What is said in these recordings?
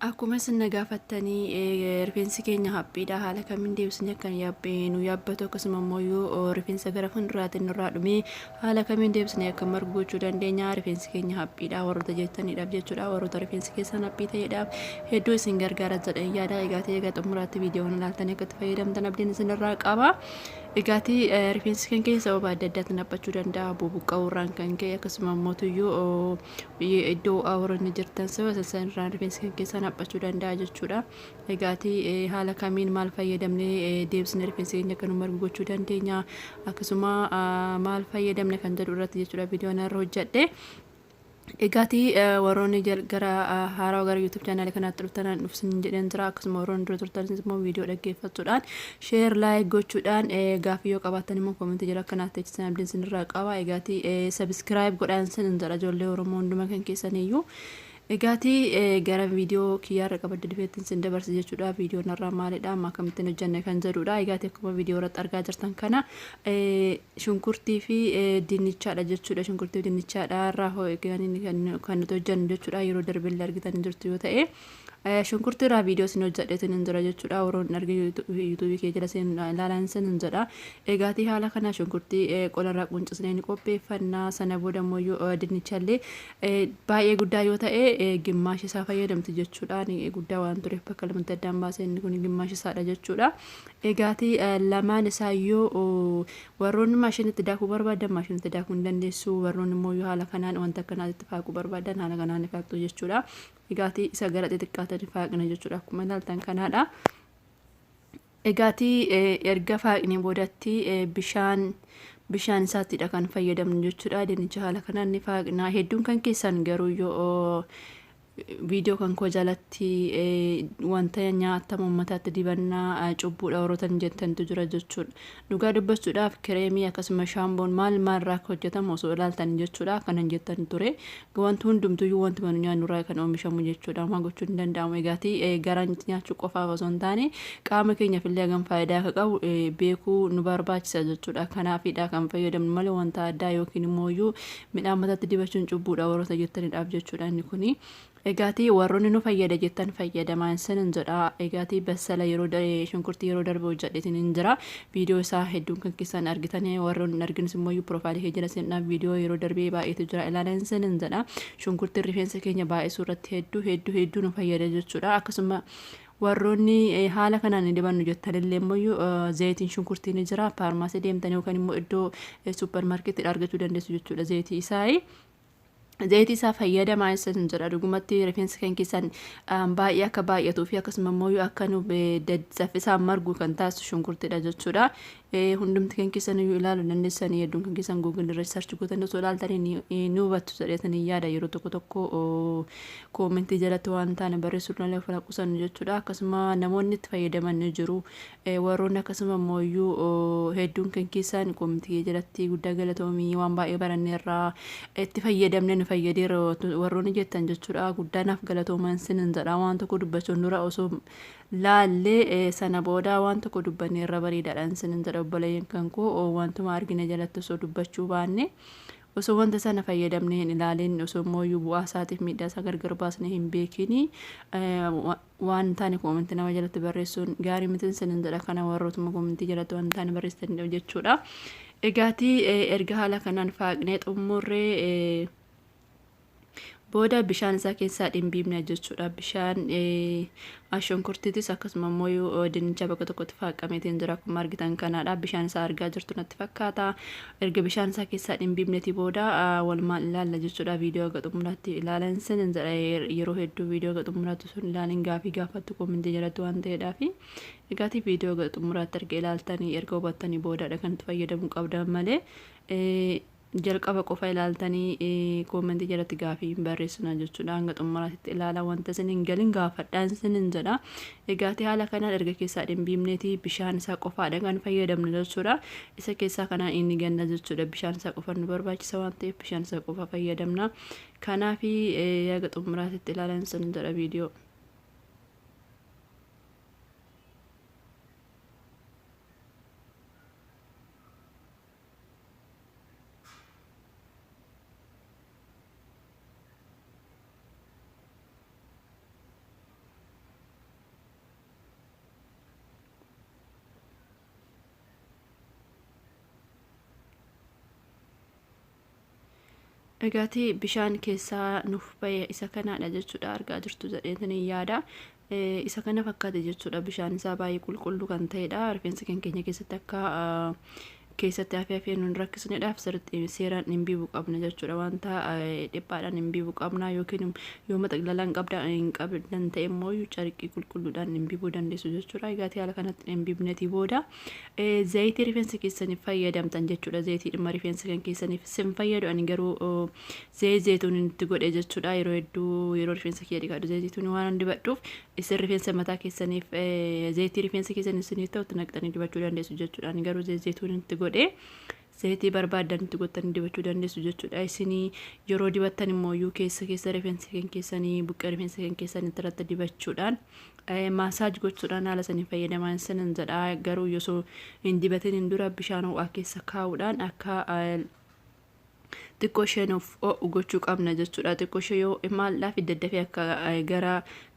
Akkuma isin na gaafattanii rifeensi keenya haphiidha, haala kamiin deebisnee akka nu yaabbatu, akkasuma immoo yoo rifeensa gara fuulduraatiin nurraa dhume haala kamiin deebisnee akka margu gochuu dandeenya, rifeensi keenya haphiidha warroota jettaniidhaaf jechuudha. Warroota rifeensi keessan haphii ta'eedhaaf hedduu isin gargaara jedheen yaada. Egaa ta'ee egaa xumuraatti viidiyoon ilaaltanii akka itti fayyadamtan abdiin isinirraa qaba. Egaatii rifeensi kan ka'e sababa adda addaatiin haphachuu danda'a. Bubuqqa'uurraan kan ka'e, akkasuma immoo tuyyuu iddoo warroonni jirtan sababa sanirraan rifeensi kan keessaan haphachuu danda'a jechuudha. Egaatii haala kamiin maal fayyadamnee deebisnee rifeensi keenya akka nu margu gochuu dandeenya, akkasuma maal fayyadamne kan jedhu irratti jechuudha viidiyoon irra hojjedhe. Egaatii warroonni gara haarawaa gara YouTube chaanaalii kanaatti dhuftan dhufsin jedheen jira. Akkasuma warroonni dura turtanis immoo viidiyoo dhaggeeffachuudhaan share, like gochuudhaan, gaaffii yoo qabaattan immoo koomentii jala akkanaatti teechisan abdiin sinirraa qaba. Egaatii subscribe godhaan sin jedha ijoollee Oromoo hunduma kan keessaniyyuu. Egaatii gara viidiyoo kiyyaarra qabadde dhufeettiin sin dabarse jechuudha. Viidiyoon irraa maalidha, amma akkamittiin hojjenne kan jedhudha. Egaatii akkuma viidiyoo irratti argaa jirtan kana shunkurtii fi dinnichaadha jechuudha. Shunkurtii fi dinnichaadha irraa kan nuti hojjennu jechuudha. Yeroo darbe illee argitan jirtu yoo ta'e. Shunkurtii irraa viidiyoo isin hojjedheetiin hin jira jechuudha. Warroonni arge yuutuubii kee jala seen ilaalan sin hin jedha. Egaatii haala kana shunkurtii qolarraa quncisnee ni qopheeffanna. Sana booda immoo dinnichallee baay'ee guddaa yoo ta'e gimmaashi isaa fayyadamti jechuudha. Guddaa waan tureef bakka lamatti addaan baasee inni kun gimmaashi isaadha jechuudha. Egaatii lamaan isaayyuu warroonni maashinitti daakuu barbaadan maashinitti daakuu ni dandeessu. Warroonni immoo haala kanaan wanta akkanaatti faaquu barbaadan haala kanaan ni faaqtu jechuudha. Egaatii isa gara xixiqqaatan faaqna jechuudha. Akkuma ilaaltan kanaadha. Egaatii erga faaqnee boodatti bishaan isaattidha kan fayyadamnu jechuudha. Dinnicha haala kanaan ni faaqna. Hedduun kan keessan garuu yoo viidiyoo kan koo jalatti wanta nyaatamu ummataatti dibannaa cubbuudha warroota jettantu jira jechuudha. Dhugaa dubbachuudhaaf kireemii akkasuma shaamboon maal maal irraa akka hojjetamu osoo ilaaltan jechuudha akkanan jettan ture. Wanti hundumtuyyuu wanti nu nyaannu irraa kan oomishamu jechuudha. Homaa gochuun hin danda'amu. Egaatii garaan nyaachuu qofaaf osoo hin taane qaama keenyaaf illee hagam faayidaa akka qabu beekuu nu barbaachisa jechuudha. Kanaafidha kan fayyadamnu malee wanta addaa yookiin immoo midhaan mataatti dibachuun cubbuudha warroota jettaniidhaaf jechuudha inni kuni. Egaatii warroonni nu fayyada jettan fayyadamaa isinin jedha. Egaatii bassala yeroo shunkurtii yeroo darbe hojjedheetiin hin jira. Viidiyoo isaa hedduun kan keessan argitanii, warroonni hin argines immoo piroofaayilii kee jala seenuudhaan viidiyoo yeroo darbee baay'eetu jira ilaalan isinin jedha. Shunkurtiin rifeensa keenya baay'isuu irratti hedduu hedduu hedduu nu fayyada jechuudha. Akkasuma warroonni haala kanaan hin dibannu jettanillee immoo zayitiin shunkurtii ni jira. Faarmaasii deemtanii yookaan immoo iddoo suupparmaarkeetii argachuu dandeessu jechuudha zayitii isaa. Zayitii isaa fayyadamaa isin jedha. Dhugumatti rifeensa kan keessan baay'ee akka baay'atuu fi akkasuma immoo akka nu saffisaan margu kan taasisu shunkurtiidha jechuudha. Hundumti kan keessan iyyuu ilaaluu dandeessanii, hedduun kan keessan Google irra search gootanii osoo ilaaltanii ni hubattu jedheetanii yaada. Yeroo tokko tokko koomentii jalatti waan taane barreessuu malee ofirraa qusannu jechuudha. Akkasuma namoonni itti fayyadaman ni jiru. Warroonni akkasuma immoo iyyuu hedduun kan keessan koomentii jalatti guddaa galatoomii, waan baay'ee baranneerraa, itti fayyadamne nu fayyadeera warroonni jettan jechuudha. Guddaa naaf galatooman sinin jedha. Waan tokko dubbachuun dura osoo laallee sana booda waan tokko dubbanne irra bareedaadhaan sinin jedha obboleeyyan kan koo. Wantuma argine jalatti osoo dubbachuu baanne, osoo wanta sana fayyadamne hin ilaalin, osoo immoo bu'aa isaatiif miidhaa isaa gargar baasne hin beekini waan taane koomentii nama jalatti barreessuun gaarii miti sinin jedha. Kana warrootuma koomentii jalatti waan taane barreessitan jechuudha. Egaatii erga haala kanaan faaqnee xumurree booda bishaan isaa keessaa dhimbiibna jechuudha. Bishaan shunkurtiitis akkasuma immoo dinnicha bakka tokkotti faaqameetiin jira akkuma argitan kanaadha. Bishaan isaa argaa jirtu natti fakkaata. Erga bishaan isaa keessaa dhimbiibneeti booda walumaan ilaalla jechuudha. Viidiyoo haga xumuraatti ilaalan sin jedha. Yeroo hedduu viidiyoo haga xumuraatti sun ilaalin gaafii gaafattu koomentii jalatti waan ta'eedhaafi. Egaatii viidiyoo haga xumuraatti erga ilaaltanii, erga hubattanii boodaadha kan itti fayyadamuu qabdan malee jalqaba qofa ilaaltanii koomentii jalatti gaafii hin barreessina jechuudha. Hanga xumuraatti ilaala, wanta isin hin galin gaafadhaan isinin jedha. Egaatii haala kanaan erga keessaa dhimbiibneeti bishaan isaa qofaadha kan fayyadamnu jechuudha. Isa keessaa kanaan inni ganna jechuudha. Bishaan isaa qofa nu barbaachisa waan ta'eef bishaan isaa qofa fayyadamna. Kanaafi haga xumuraatti ilaalan isinin jedha viidiyoo. Egaati bishaan keessaa nuuf bahe isa kanaadha jechuudha. Argaa jirtu jedheetin yaada. Isa kana fakkaate jechuudha. Bishaan isaa baay'ee qulqulluu kan ta'edha. Rifeensa kan keenya keessatti akka keessatti hafee hafee nun rakkisneedhaaf sirriitti seeraan dhimbiibuu qabna jechuudha. Wanta dhiphaadhaan dhimbiibuu qabna, yookiin yoo maxaqlalaa hin qabda hin qabdan ta'e immoo carqii qulqulluudhaan dhimbiibuu dandeessu jechuudha. Egaati haala kanatti dhimbiibnetii booda zayitii rifeensa keessaniif fayyadamtan jechuudha. Zayitii dhimma rifeensa kan keessaniif sin fayyadu, ani garuu zayit zayituun itti godhe jechuudha. Yeroo hedduu yeroo rifeensa kiyya dhiqadhu zayituun waan dibadhuuf, isin rifeensa mataa keessaniif zayitii rifeensa keessaniif isiniif ta'u itti naqxanii dibachuu dandeessu jechuudha. Ani garuu zayit zayituun itti godhe, zayitii barbaaddan itti gottanii dibachuu dandeessu jechuudha. Isinii yeroo dibattan immoo iyyuu keessa keessa rifeensa kan keessanii, buqqee rifeensa kan keessanii irratti dibachuudhaan, massage gochuudhaan haala sanii fayyadamaa isinin jedha. Garuu osoo hin dibatin hin dura bishaan ho'aa keessa kaa'uudhaan akka xiqqoo ishee nuuf ho'u gochuu qabna jechuudha. Xiqqoo ishee yoo maaldhaaf daddafee akka gara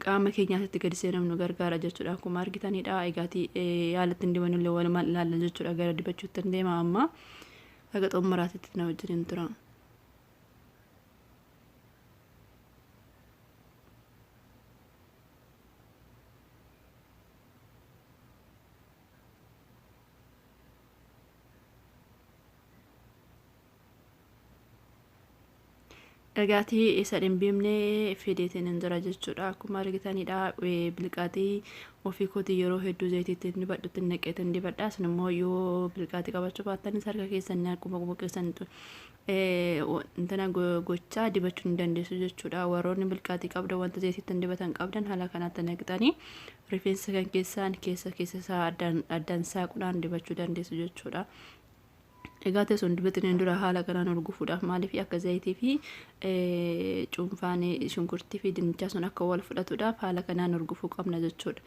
qaama keenyaatti gadi seenuuf nu gargaara jechuudha. Akkuma argitanidha. Egaati haala ittiin dibanullee walumaan ilaalla jechuudha. Gara dibachuutti hin deema amma. Haga xumuraatitti na wajjin hin tura. Dhagaatii isa dhimbiimne fideetiin hin jira jechuudha. Akkuma argitanidha, bilqaatii ofii kootii yeroo hedduu zayitiitti hin dibadhutti naqeetiin dibadha. Isin immoo yoo bilqaatii qabachuu baattanis harka keessan akkuma quba keessan intana gochaa dibachuu ni dandeessu jechuudha. Warroonni bilqaatii qabdan, wanta zayitiitti hin dibatan qabdan, haala kanatti naqxanii rifeensa kan keessaan keessa keessa isaa addaan addaan saaquudhaan dibachuu dandeessu jechuudha. Egaa teessoon dibataniin dura haala kanaan urgufuudhaaf, maaliif akka zayitii fi cuunfaan shunkurtii fi dinnichaa sun akka wal fudhatuudhaaf haala kanaan urgufuu qabna jechuudha.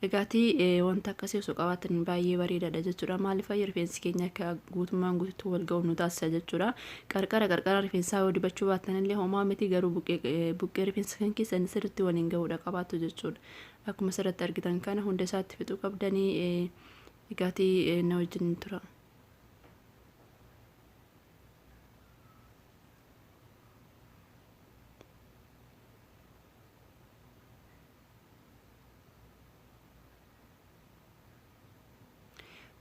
Egaatii wanta akkasii osoo qabaatan baay'ee bareedaadha jechuudha. Maaliif rifeensi keenya akka guutummaan guututti wal ga'u nu taasisa jechuudha. Qarqara qarqara rifeensaa yoo dibachuu baattan illee homaa miti, garuu buqqee rifeensa kan keessan sirriitti waliin ga'uudha qabaattu jechuudha. Akkuma asirratti argitan kana hunda isaatti fixuu qabdanii. Egaatii na wajjin tura.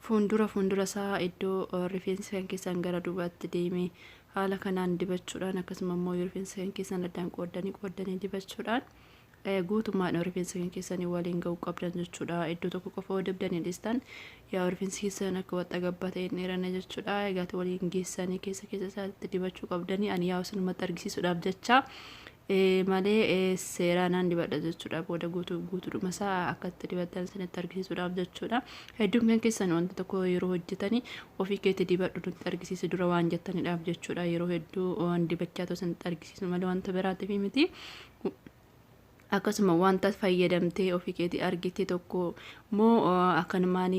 Fuundura isaa iddoo rifeensi kan keessan gara duubaatti deeme haala kanaan dibachuudhaan, akkasuma immoo rifeensa kan keessan addaan qooddanii qooddanii dibachuudhaan guutummaadhaan rifeensa kan keessanii waliin ga'uu qabdan jechuudha. Iddoo tokko qofa yoo dibdanii dhiistan, yaa rifeensi keessan akka waxxa gabbaa ta'e hin dheeranne jechuudha. Egaa waliin geessanii keessa keessa isaatti dibachuu qabdanii. Ani yaa isinumatti argisiisuudhaaf jecha malee seeraanaan dibadha jechuudha. Booda guutuu guutuudhuma isaa akka itti dibattan isinitti argisiisuudhaaf jechuudha. Hedduun kan keessan wanta tokko yeroo hojjetanii ofii keetti dibadhu nutti argisiisi dura waan jettanidhaaf jechuudha. Yeroo hedduu waan dibachaa ta'u isinitti argisiisu malee wanta biraatiif miti. Akkasuma wanta fayyadamtee ofii keetii argite tokko moo akkanumaan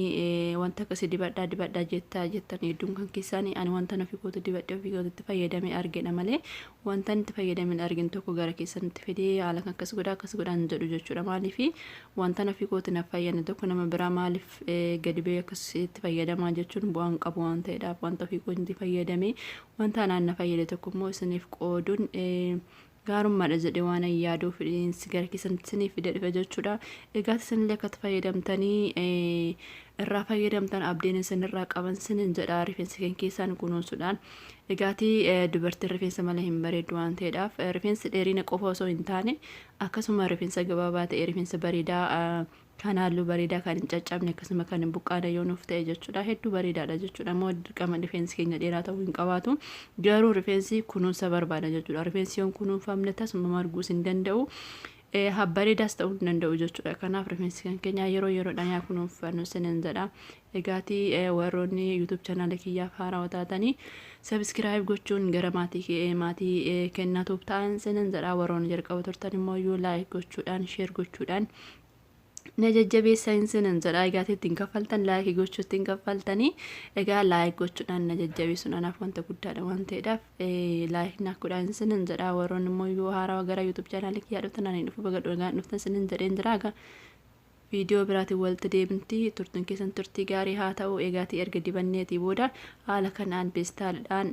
wanta akkasii dibadhaa dibadhaa jettaa jettan hedduun kan keessaanii. Ani wanta ofii kootu dibadhee ofii kootitti fayyadamee argedha malee wanta itti fayyadameen argin tokko gara keessanitti fidee haala kan akkas godhaa akkas godhaan jedhu jechuudha. Maaliif wanta ofii kooti na fayyadne tokko nama biraa maaliif gadi ba'ee akkasitti fayyadamaa jechuun bu'aan qabu waan ta'eedhaaf, wanta ofii kootti fayyadamee wanta anaan na fayyade tokko immoo isiniif qooduun gaarummaadha jedhee waan yaaduuf gara keessanitti isiniif fide dhufe jechuudha. Egaa isinillee akka fayyadamtanii irraa fayyadamtan abdiin isinirraa qaban sinin jedha, rifeensa kan keessaan kunuunsuudhaan. Egaatii dubartiin rifeensa malee hin bareeddu waan ta'eedhaaf, rifeensi dheerina qofa osoo hin taane akkasuma rifeensa gabaabaa ta'e, rifeensa bareedaa kan halluu bareedaa kan hin caccabne, akkasuma kan hin buqqaane yoo nuuf ta'e jechuudha, hedduu bareedaadha jechuudha. Immoo dirqama rifeensi keenya dheeraa ta'uu hin qabaatu, garuu rifeensi kunuunsa barbaada jechuudha. Rifeensi yoo hin kunuunfamne tasuma marguus hin danda'u, bareedaas ta'uu hin danda'u jechuudha. Kanaaf rifeensi kan keenya yeroo yeroodhaan yaa kunuunfannu sinin jedha. Egaatii warroonni YouTube channel kiyyaaf haarawaa taatanii subscribe gochuun gara maatii kennatuuf ta'an sinin jedha. Warroonni jalqaba turtan immoo yoo like gochuudhaan, share gochuudhaan na jajjabeessa sinin jedha. Egaa ittiin kaffaltan, like gochuu ittiin kaffaltanii, egaa like gochuudhaan na jajjabeessuun anaaf wanta guddaadha waan ta'eedhaaf like naaf godhaan sinin jedha. Warroonni immoo yoo haarawaa gara YouTube channel kiyyaa dhuftan, ani dhufu baga dhugaan dhuftan sinin jedheen jira. Egaa Viidiyoo biraatiin walitti deemti. Turtiin keessan turtii gaarii haa ta'u. Egaatii erga dibanneetii booda haala kanaan peestaalidhaan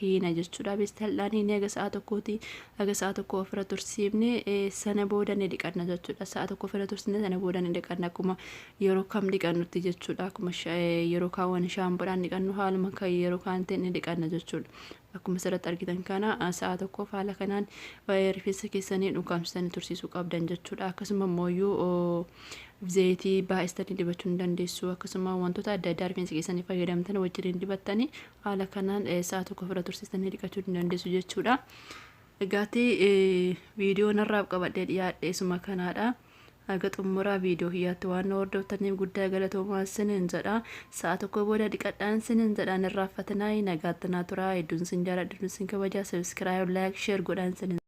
hiina jechuudha. Peestaalidhaan hiinee haga sa'a tokkooti, haga sa'a tokko ofirra tursiifne sana booda ni dhiqanna jechuudha. Sa'a tokko ofirra tursiifne sana booda ni dhiqanna, akkuma yeroo kam dhiqannutti jechuudha. Akkuma yeroo kaawwan shaampoodhaan dhiqannu, haaluma kan yeroo kaan ta'e ni dhiqanna jechuudha. Akkuma asirratti argitan kana sa'a tokkoof haala kanaan rifeensa keessanii dhukaamsitanii tursiisuu qabdan jechuudha. Akkasuma immoo zayitii baay'istanii dibachuu ni dandeessu. Akkasuma wantoota adda addaa rifeensa keessanii fayyadamtan wajjin dibattanii haala kanaan sa'a tokko ofirra tursiistanii dhiqachuu ni dandeessu jechuudha. Egaatii viidiyoon har'aaf qabadhee dhiyaadhe isuma kanaadha. Haga xumuraa viidiyoo kiyyaatti waan na hordoftaniif guddaa galatoomaa isiniin jedha. Sa'a tokko booda dhiqadhaan isiniin jedha. Hin irraanfatinaa, nagaatti naa turaa. Hedduun isin jaaladha, hedduun isin kabajaa. Subscribe, like, share godhaan isiniin.